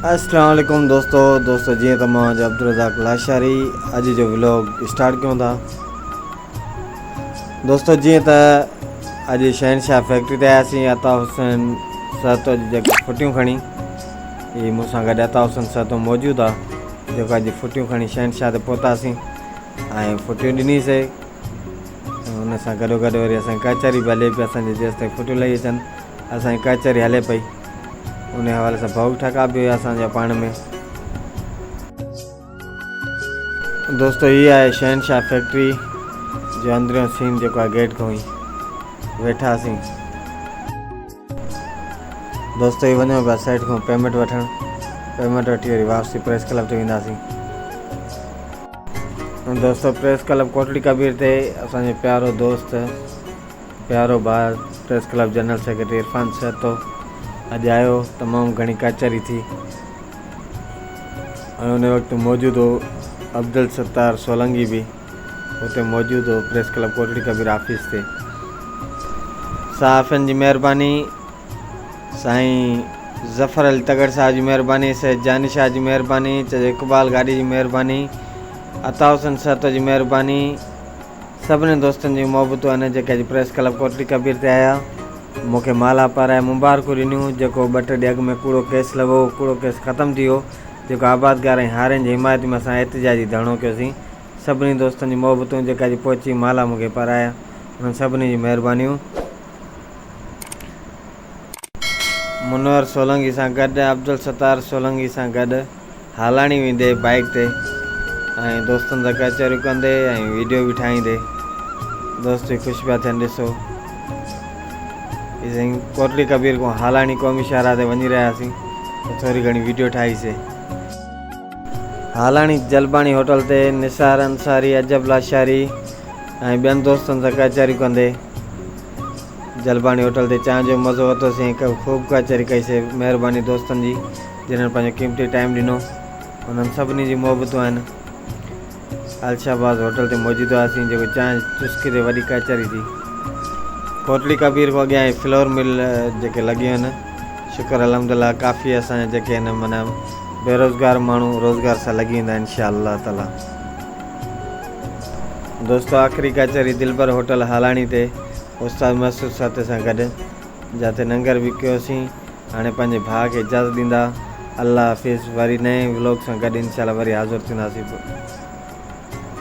اسلام عليڪم دوستو دوستو جيئن ته مان جو عبدالرزاق لاشاري اڄ جو ولاگ اسٽارٽ ڪيون ٿا دوستو جيئن ته اڄ شهنشاهه فيڪٽري تي آياسين عطا حسين سهتو جي جيڪي ڦٽيون کڻي هي مون سان گڏ عطا حسين سهتو موجود آ جيڪو اڄ ڦٽيون کڻي شهنشاهه تي پهتاسين ۽ ڦٽيون ڏنيسي ان سان گڏو گڏ وري اسان ڪچهري به هلي پئي اسان جي جيستائين ڦٽيون لهي اچن اسان جي ڪچهري هلي پئي ان حوالي سان ڀوڳ ٺڪا به هيا اسان جا پاڻ ۾. دوستو هي آهي شهنشاهه فيڪٽري جو اندريون سين جيڪو آهي گيٽ کان ئي ويٺاسين. دوستو هي وڃون پيا سيٺ کان پيمنٽ وٺڻ پيمنٽ وٺي وري واپسي پريس ڪلب تي وينداسين. دوستو پريس ڪلب ڪوٽڙي ڪبير تي اسان جو پيارو دوست پيارو ڀاء press club general secretary Irfan Sahito اڄ آيو تمام گهڻي ڪچهري ٿي ۽ ان وقت موجود هو عبدالستار سولنگي به اتي موجود هو press club Kotri Kabir office تي صحافين جي مهرباني سائين ظفر علي تڳڙ صاحب جي مهرباني سيد جاني شاهه جي مهرباني چچو اقبال گاڏي جي مهرباني عطا حسين سهتو جي مهرباني سڀني دوستن جون محبتون آهن جيڪي اڄ پريس ڪلب ڪوٽڙي ڪبير تي آيا مون کي مالها پارائي مبارڪون ڏنيون جيڪو ٻه ٽي ڏينهن اڳ ۾ ڪوڙو ڪيس لڳو هو ڪوڙو ڪيس ختم ٿي ويو جيڪو آبادگار ۽ هارين جي حمايت ۾ اسان احتجاجي ڌرڻو ڪيوسين سڀني دوستن جون محبتون جيڪي اڄ پهچي مالها مون کي پارايا انهن سڀني جون مهربانيون. منور سولنگي سان گڏ عبدالستار سولنگي سان گڏ هالاڻي ويندي بائيڪ تي ۽ دوستن سان ڪچهريون ڪندي ۽ ويڊيو به ٺاهيندي دوست به خوش پيا ٿين ڏسو هي سائين ڪوٽڙي ڪبير کان هالاڻي قومي شاهراهه تي وڃي رهياسين ته ٿوري گهڻي ويڊيو ٺاهيسي هالاڻي جلباڻي هوٽل تي نثار انصاري عجب لاشاري ۽ ٻين دوستن سان ڪچهريون ڪندي جلباڻي هوٽل تي چانهه جو مزو ورتوسين ۽ خوب ڪچهري ڪئي سي مهرباني دوستن جي جنھن پنھنجو قيمتي ٽائيم ڏنو انھن سڀني جون محبتون آھن الشھباز ھوٽل تي موجود ھئاسين جيڪو چانھه چسڪي تي وڏي ڪچھري ٿي ڪوٽڙي ڪبير کان اڳيان ھي فلور مل جيڪي لڳيون آھن شڪر الحمدالله ڪافي اسان جا جيڪي آھن معنيٰ بيروزگار ماڻھو روزگار سان لڳي ويندا انشاء الله تعالي دوستو آخري ڪچھري دلبر ھوٽل ھالاڻي تي استاد مسعود سھتي سان گڏ جاتي ننگر به ڪيوسين هاڻي پنهنجي ڀاء کي اجازت ڏيندا الله حافظ وري نئين ولاگ سان گڏ انشاء الله وري حاضر ٿينداسين.